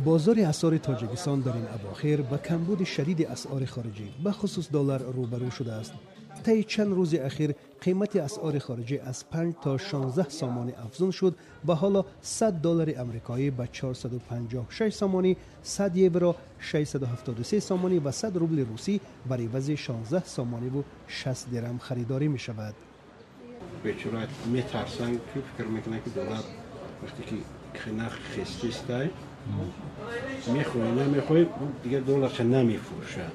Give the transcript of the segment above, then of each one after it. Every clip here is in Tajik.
Бозори асъори Тоҷикистон дар ин авохир ба камбуди шадиди асъори хориҷӣ, бахусус доллар, рӯбарӯ шудааст. Таи чанд рӯзи ахир қимати асъори хориҷӣ аз 5 то 16 сомонӣ афзун шуд ва ҳоло 100 доллари амрикоӣ ба 456 сомонӣ, 100 евро 673 сомонӣ ва 100 рубли русӣ бар ивази 16 сомониву 60 дирам харидорӣ мешавад. Бечора метарсанд, ки фикр мекунанд, ки доллар вақте ки нарх хестистай, мехоҳӣ намехоҳӣ, дигар долларша намефурӯшад,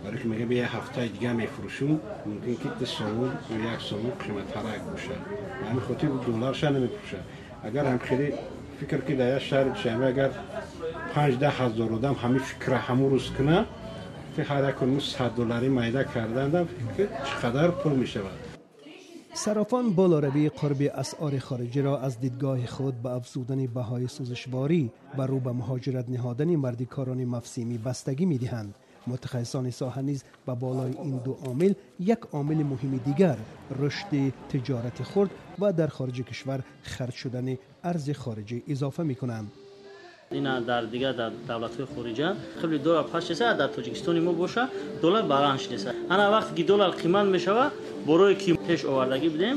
барои ки мега, як ҳафтаи дига мефурӯшум, мумкин ки 2 сомон ё 1 сомон қиматтарак бошад. Ба ҳамин хотир долларша намефурӯшад. Агар ҳам хеле фикр ки дар як шаҳри Душанбе агар 5-10 ҳазор одам ҳамин фикра ҳамун рӯз кунад, ки ҳар як 100 долларӣ майда кардандам, чӣ қадар пул мешавад. Сарофон болоравии қурби асъори хориҷиро аз дидгоҳи худ ба афзудани баҳои сӯзишворӣ ва рӯ ба муҳоҷират ниҳодани мардикорони мавсимӣ бастагӣ медиҳанд. Мутахассисони соҳа низ ба болои ин ду омил як омили муҳими дигар, рушди тиҷорати хурд ва дар хориҷи кишвар харҷ шудани арзи хориҷӣ изофа мекунанд. Ина дар дигар дар давлатҳои хориҷа қибли доллар паст шеса, дар Тоҷикистони мо боша, доллар баланд шудеса. Ана вақте ки доллар қимат мешава, борое ки пеш овардагӣ будем,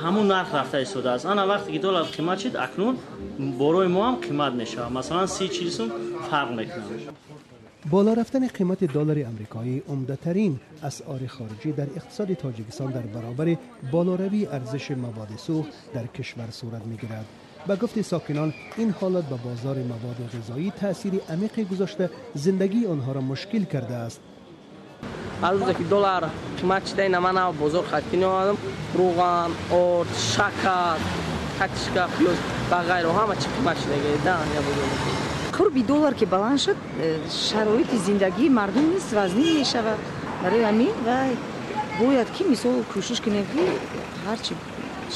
ҳамун нарх рафта истодааст. Ана вақте ки доллар қимат шуд, акнун борои мо ҳам қимат мешавад, масалан, 30-40 сум фарқ мекунад. Боло рафтани қимати доллари амрикоӣ, умдатарин асъори хориҷӣ дар иқтисоди Тоҷикистон, дар баробари болоравии арзиши маводи сӯхт дар кишвар сурат мегирад. Ба гуфти сокинон, ин ҳолат ба бозори маводи ғизоӣ таъсири амиқе гузошта, зиндагии онҳоро мушкил кардааст. Ҳар рӯзе ки доллар қимат шида, ина ман бозор харид омадам, рӯған, орд, шакар, картошка, пиёз ва ғайро, ҳама чи қимат шидаги да я бозор. Қурби доллар ки баланд шуд, шароити зиндагии мардум низ вазнин мешавад. Барои ҳамин ва бояд ки, мисол, кӯшиш кунем, ки ҳарчи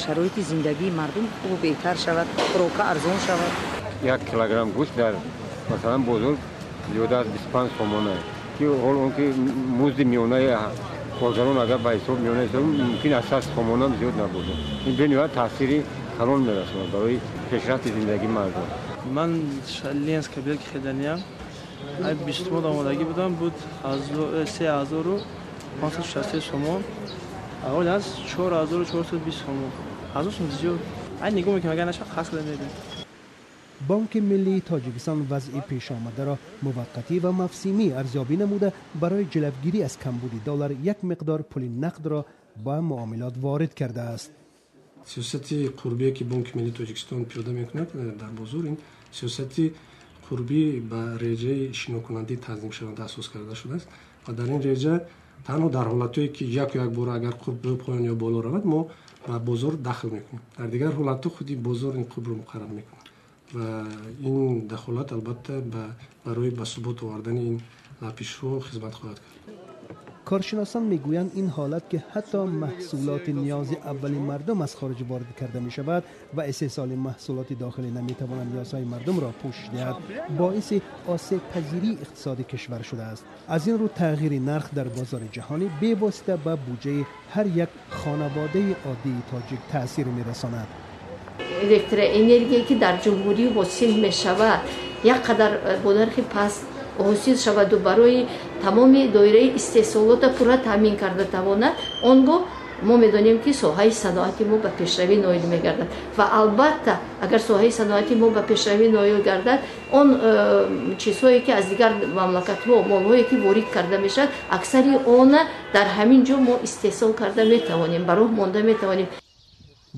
шароити зиндагии мардум хубу беҳтар шавад, хӯрока арзон шавад. 1 килограмм гӯшт дар, масалан, бозор зиёда аз 25 сомона, ки ҳол он ки музди миёнаи коргарон, агар ба ҳисоб миёна ҳисоб, мумкин аз 100 сомонам зиёд набошад. Ин бениҳоят таъсири калон мерасонад барои пешрафти зиндагии мардум. Ман Ленинский кабинет хеданиям, ай 20 сомон омодагӣ будам, буд 3563 сомон, ҳол аст 4420 сомон, 1000 сом зиёд. Ай нигоҳ мекунам, агар нашавад, хас карда медиҳем. Бонки миллии Тоҷикистон вазъи пешомадаро муваққатӣ ва мавсимӣ арзёбӣ намуда, барои ҷилавгирӣ аз камбуди доллар як миқдор пули нақдро ба муомилот ворид кардааст. Сиёсати қурбие, ки Бонки миллии Тоҷикистон пиёда мекунад дар бозор, ин сиёсати қурбӣ ба реҷаи шинокунандии танзимшаванда асос карда шудааст ва дар ин реҷа танҳо дар ҳолатҳое, ки яку якбора агар қурб ё поён ё боло равад, мо ба бозор дахл мекунем. Дар дигар ҳолатҳо худи бозор ин қурбро муқаррар мекунад ва ин дахолат, албатта, барои ба субот овардани ин лапишҳо хизмат хоҳад кард. Коршиносон мегӯянд, ин ҳолат, ки ҳатто маҳсулоти ниёзи аввали мардум аз хориҷ ворид карда мешавад ва истеҳсоли маҳсулоти дохилӣ наметавонад ниёзҳои мардумро пӯшиш диҳад, боиси осебпазирии иқтисоди кишвар шудааст. Аз ин рӯ тағйири нарх дар бозори ҷаҳонӣ бевосита ба буҷаи ҳар як хонаводаи оддии тоҷик таъсир мерасонад. Электроэнергия, ки дар ҷумҳурӣ ҳосил мешавад, як қадар бо нархи паст ҳосил шаваду барои тамоми доираи истеҳсолота пурра таъмин карда тавонад, он гоҳ мо медонем, ки соҳаи саноати мо ба пешравӣ ноил мегардад. Ва албатта, агар соҳаи саноати мо ба пешравӣ ноил гардад, он чизҳое, ки аз дигар мамлакатҳо, молҳое, ки ворид карда мешавад, аксари она дар ҳамин ҷо мо истеҳсол карда метавонем, ба роҳ монда метавонем.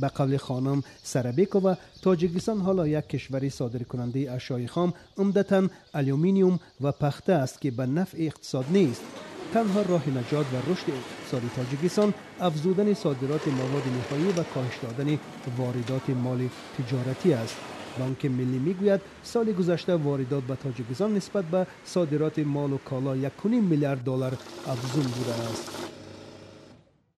Ба қавли хонум Сарабекова, Тоҷикистон ҳоло як кишвари содиркунандаи ашёи хом, умдатан алюминиум ва пахта аст, ки ба нафъи иқтисод нест. Танҳо роҳи наҷот ва рушди иқтисоди Тоҷикистон афзудани содироти маводи ниҳоӣ ва коҳиш додани воридоти моли тиҷоратӣ аст. Бонки миллӣ мегӯяд, соли гузашта воридот ба Тоҷикистон нисбат ба содироти молу коло 1,5 миллиард доллар афзун будааст.